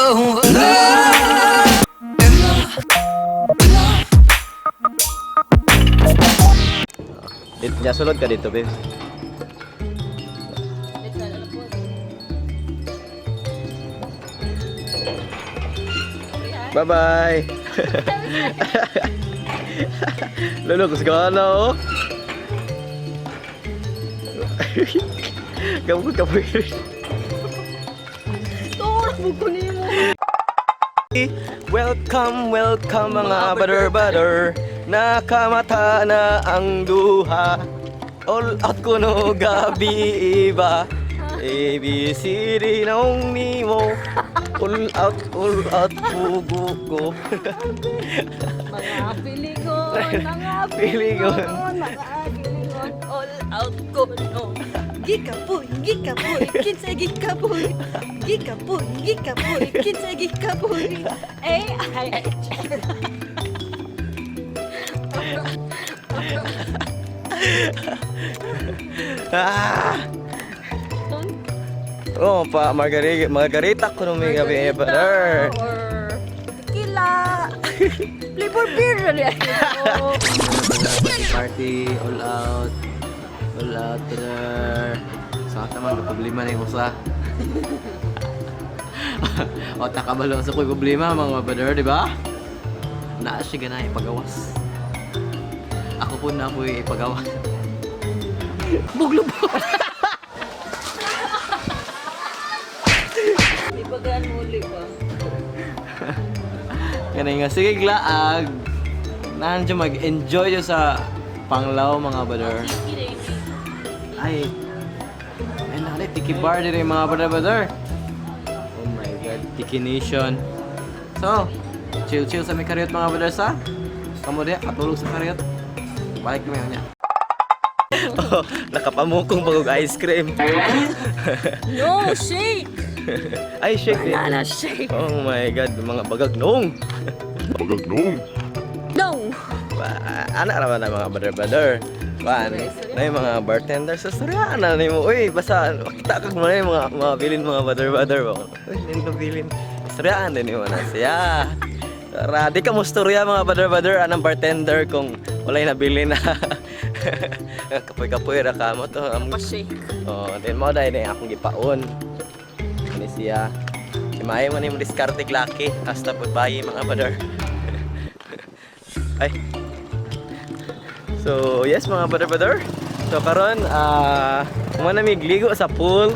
Oh. Dito niya, sulod ka dito, babes. Bye-bye! Lolo, kusgana, oh! Gamot ka po. Welcome, welcome, mga brother-brother. Nakamata na ang duha. All out ko no gabi iba. A, B, C, D, naong nimo. All out, pugo ko. Mga piligon, mga Piligon. piligon, mga piligon, all out ko no. Gikapoy, gikapoy, kinsa gikapoy. Gikapoy, gikapoy, kinsa gikapoy. Ay, ay, ay. Ah! Oh, pa margarita, margarita ko no may gabi, brother. Or tequila. Flavor beer na niya. Party, all out. All out, brother. Sa naman, problema na yung usa. O, takabalo sa ko'y problema, mga brother, di ba? Naa siya gana ipagawas. Ako po na ako'y ipagawas. Buglo po! Ibagaan mo ulit ba? Ganun nga, sige glaag. Nandiyo mag-enjoy nyo sa panglaw, mga brother. Ay, ay nakali, Tiki Bar din mga brother, brother. Oh my God, Tiki Nation. So, chill chill sa may karyot, mga brother, sa. Kamu diya, katulog sa karyot. Balik kami niya. Oh, nakapamukong bagog ice cream. No, shake! Ay, shake din. Banana shake! Oh my God, mga bagag nung. No! Ana ra ba na mga brother brother? Kuan, na yung mga bartender sa storya na nimo. Uy, basta makita kag mo na yung mga bilin, mga brother brother ba. Uy, nino bilin. Istoryaan din nimo na siya. Tara, di ka mo storya, mga brother brother, anang bartender kung walay nabili na. Kapoy-kapoy ra ka mo to. Pa-shake. Oh, then mo dai na akong gipaon. Ani siya. Si Maayo man yung diskarte laki hasta goodbye, mga brother. Ay. So, yes, mga brother brother. So karon ah uh, na migligo sa pool.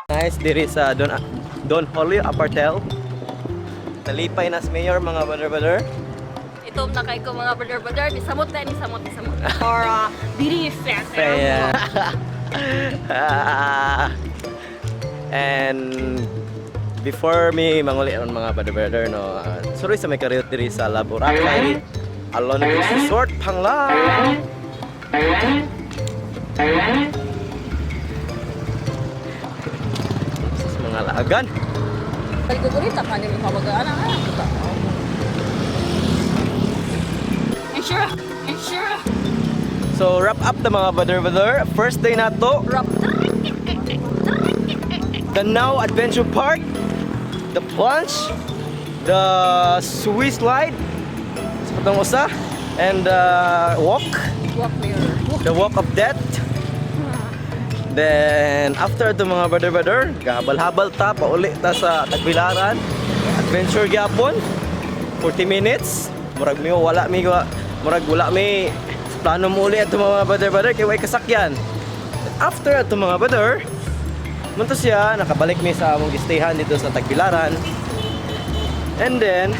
Nice diri sa Don Julio Apartel. Nalipay na si Mayor, mga brother brother. Ito na kay ko, mga brother brother, ni samot na ni samot ni samot. Or diri Kaya. And before me manguli aron, mga brother brother, no, suroy sa may kariyot diri sa Laboracay Alon Beach Resort, Panglao. Sa mga laagan. Paligugurita ka nila kabagaan ang anak ko. Ensure, ensure. So wrap up the mga brother brother. First day na to, Wrap. The Now Adventure Park, the plunge, the Swiss slide, sa patong usa, and the walk, Walk mirror. Walk. The walk of death. Then after ito, mga brother brother, gahabal-habal ta, pauli ta sa Tagbilaran. Adventure gyapon, 40 minutes. Murag mi wala mi murag wala mi plano mo uli ato, mga brother brother, kay way kasakyan. After ato, mga brother, Mao to siya, nakabalik mi sa among gistayhan dito sa Tagbilaran. And then,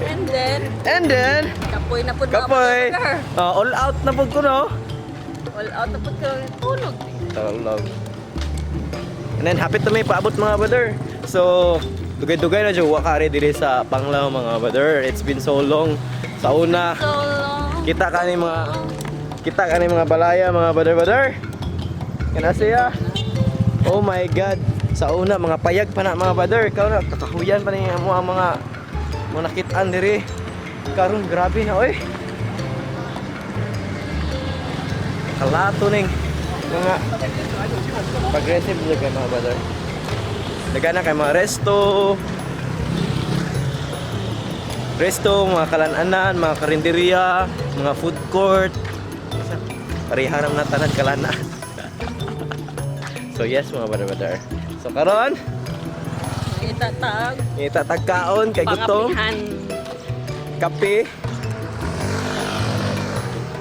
And then, and then, kapoy na pud mga kapoy, brother. All out na pud ko, no? All out na pud ko, tulog. Tulog. And then, happy to may paabot, mga brother. So, dugay-dugay na dyan, wakari diri sa Panglao, mga brother. It's been so long. Sa una, So long. kita ka ni mga balaya, mga brother brother. Kana siya. Oh my God. Sa una mga payag pa na, mga brother. Ikaw na kakahuyan pa ni mo ang mga mo nakitaan diri. Karon grabe na oy. Kalato ning mga progressive jud kay mga brother. Dagana kay mga resto, resto, mga kalananan, mga karinderya, mga food court. Pareha na tanan kalana. So yes, mga brother brother. So karon, Itatag. itatagkaon kay gutom, Pangapihan. kape.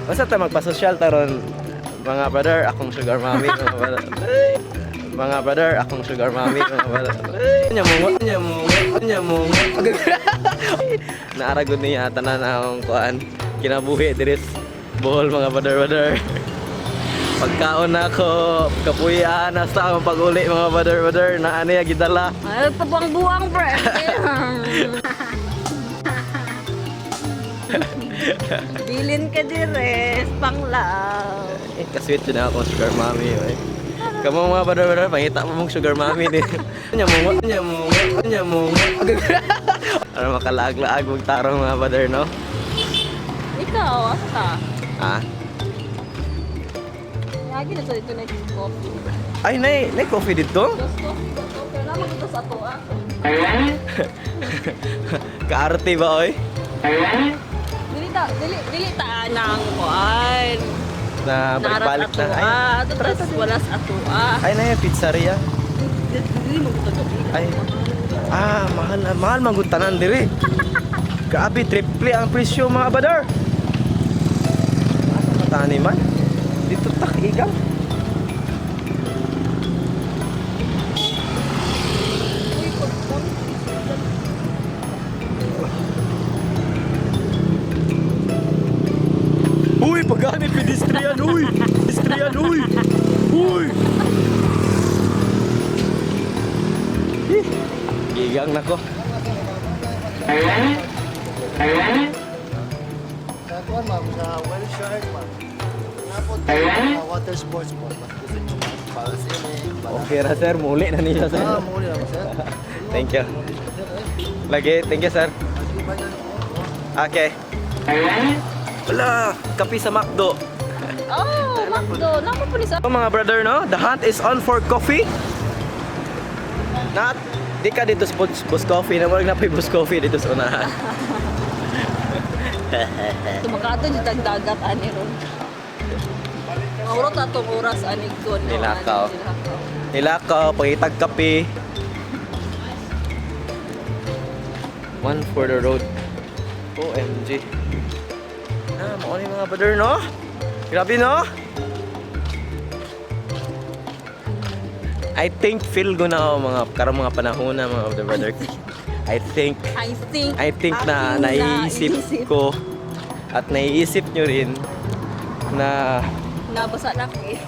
Basta ta magpasosyal taron, mga brother, akong sugar mommy, mga brother. Mga brother, akong sugar mommy, mga brother. Nya mo, nya mo, nya mo. Naaragod niya tanan akong kuan kinabuhi diri sa Bohol, mga brother brother. Pagkaon na ako, kapuyan, nasta akong pag-uli, mga brother brother, na ano ya gidala. Ay, pabuang-buang, pre. Bilin ka dire, Panglao. Eh, kasweet yun ako, sugar mommy. Eh. Kamu mga brother brother, pangita mo mong sugar mommy ni. Nya mo, nya mo, nya mo. Para makalaag-laag magtarong, mga brother, no? Ikaw, asa ka? Ah. Lagi na sa dito na coffee. Ay, nay coffee dito? Dos coffee ba to? Pero naman ito sa ato ah. Kaarte ba, oy? Dili ta, dili, dili ta nang kuan. Na balik-balik na. Ay, Ay, tapos wala sa ato ah. ay na yung pizzeria. Dili mo gusto gabi. Ay. Ah, mahal na mahal man tanan diri. Grabe, triple ang presyo, mga brother. Asa matani man? Dito tak igang. Uy, pag- Uy, pagani pedestrian, uy! Pedestrian, uy! Uy! Eh, gigang na ko. Sa kuwan, ma'am, sa Whale Shark, ma'am. Napot mga water sports po. Mas gusto nyo parasailing. Okay ra sir, muli na niya sir. Ah, muli lang, sir. Thank you. Lagi, thank you, sir. Sige ba yan po? Okay. Wala, kape sa McDo. Oh, McDo. Namo po ni sa So, mga brother, no? The hunt is on for coffee. Not, di ka dito sa Boss Coffee. Namurag na pa Boss Coffee dito sa unahan. Tumakato di tag dagat ani ron. Mauro ta tong oras ani ko no. Nilakaw. Ani, nilakaw. Nilakaw, pangitag kape. One for the road. OMG. Ah, mao ni mga brother, no? Grabe, no? I think feel ko na ako mga karong mga panahon na, mga brother brother. I think I think I think na aking naiisip naisip. ko at naiisip nyo rin na Nabasa na ako eh.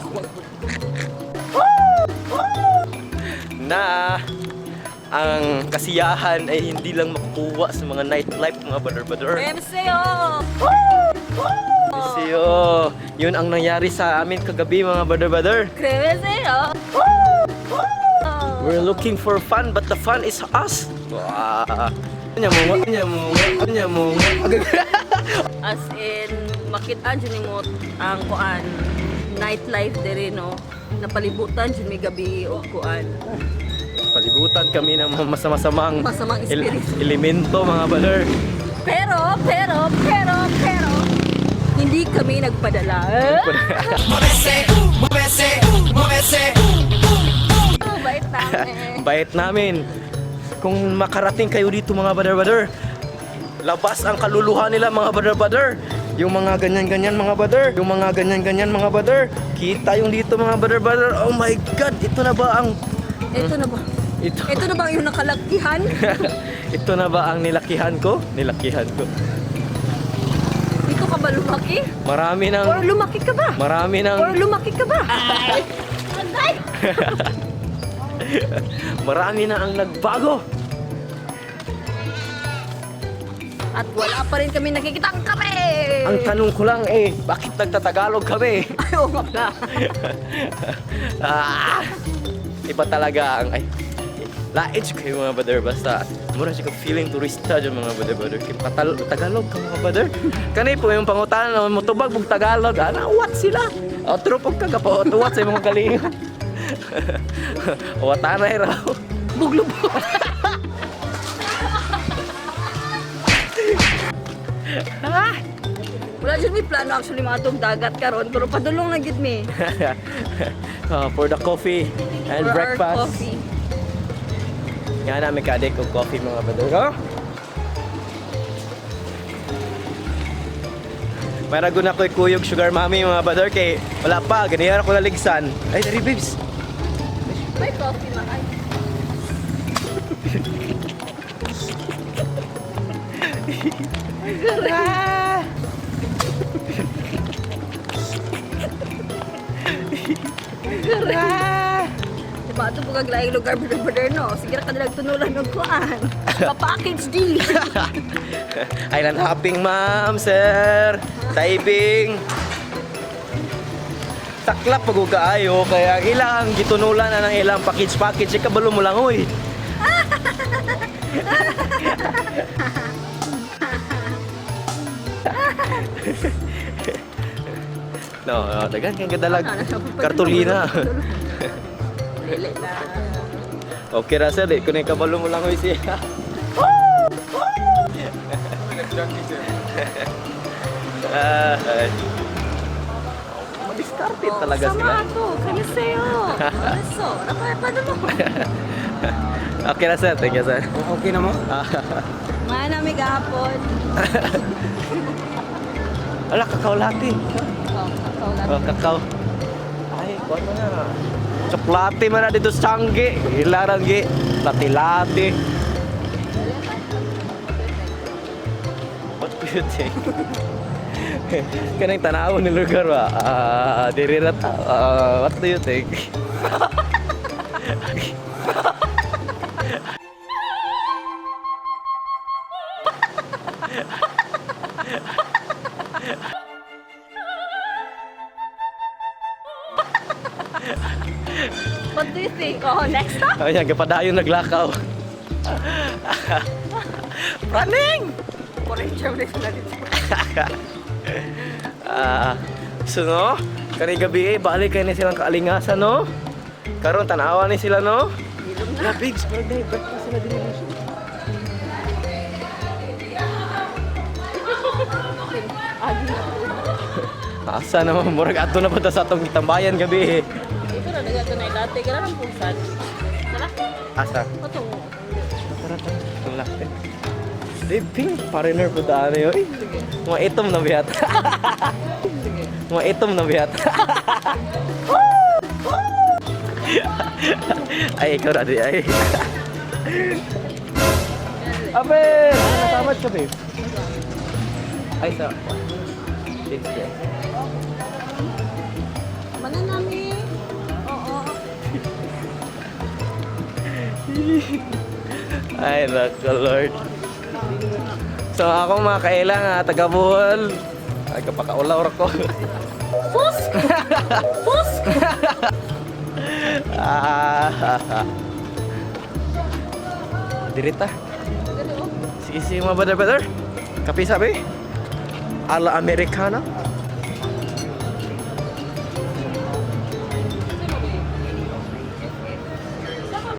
na ang kasiyahan ay hindi lang makukuha sa mga nightlife, mga brother-brother. MCO! Kasi oh, yun ang nangyari sa amin kagabi, mga brother-brother. MCO! We're looking for fun but the fun is us. Wow. Nya mo, nya mo, nya mo. As in, makita jud nimo ang kuan nightlife diri no. Napalibutan jud mi gabi og kuan. Palibutan kami ng mga masama-samang Masamang espiritu. elemento, mga brother. Pero, pero, pero, pero, hindi kami nagpadala. Oh, bait namin. Bait namin. Kung makarating kayo dito, mga brother brother, Labas ang kaluluhan nila, mga brother-brother. Yung mga ganyan-ganyan, mga brother. Yung mga ganyan-ganyan, mga brother. Kita yung dito, mga brother-brother. Oh my God, ito na ba ang Ito na ba? Ito. Ito na ba yung nakalakihan? Ito na ba ang nilakihan ko? Nilakihan ko. Dito ka ba lumaki? Marami ng Or lumaki ka ba? Marami ng Or lumaki ka ba? Ay! Marami na ang nagbago. At wala pa rin kami nakikita ang kape! Ang tanong ko lang eh, bakit nagtatagalog kami? Ay, oo nga pala. Ah! Iba talaga ang ay lait kayo, mga brother, basta mura siya ka feeling turista dyan, mga brother brother, kay Tagalog ka, mga brother. Kani po yung pangutan na motubag bug Tagalog ana, what sila otro pag kagapaotuwat sa imong galingon. Watanay raw. Buglubo. Wala dyan may plano actually mga itong dagat karon pero padulong na gid mi. For the coffee and For our breakfast. coffee. Nga namin kadik og coffee, mga brother. Oh? Marago na ko'y kuyog sugar mommy, mga brother, kay wala pa, ganihan ako naligsan. Ay, dari babes. May coffee ma. Ay. Ay, garay. Diba ito po kaglaing lugar, brother, brother, no? Sige ra kanilang tunulan ng kuan. Pa-package deal. Island hopping, ma'am, sir. Diving. Taklap pag kaayo kaya ang ilang gitunulan na ng ilang package package eh, kabalo mo lang oy. No, no, daghan kang kadalag kartulina. Dili na. Okay ra sir, di ko na kabalo mo lang oy siya. Ah, ay. Madiskarte talaga Sama sila. ato, kanya sa'yo. Aso, napapadulong. Okay na sir, thank you sir. Okay na mo? Mga nami gahapon. Ala, kakao latte. Oh, kakao lang. Oh, kakao. Ay, kuwan mo na. Tsokolate man na dito sa Changi. Hilarang gi. Latte-latte. What do you think? Kanang tanaw ni lugar ba? Ah, diri ra ta. Ah, what do you think? What do you think? Oh, next stop? Ayan, kapadayon naglakaw. Praning! Foreign na sila dito. Ah, so no, kani gabi eh, balik kay ni silang kaalingasan no. Karon tanawa ni sila no. Ilong na. La bigs, murag na breakfast sila dinhi. Agi na. Asa naman murag adto na pa ta sa atong gitambayan gabi eh. Dito na nagato na ilate. Gara ng pulsan. Tara. Asa? Ito. Tara tara. Ang laki. Di pink foreigner po daan eh. Oy. Mga itom na biyata. Mga itom na biyata. Ay, ikaw na di ay. Abe! Nakatamad ka, babe. Ay, sa... Thank you. Mananami. Oo. Ay, nako, Lord. So, ako mga kailang, ha, taga Bohol. Ay, kapakaulaw ko. Sus! Sus! Ah. Dirita. Sige, sige mga brother, brother. Kape sabi. Ala Americana.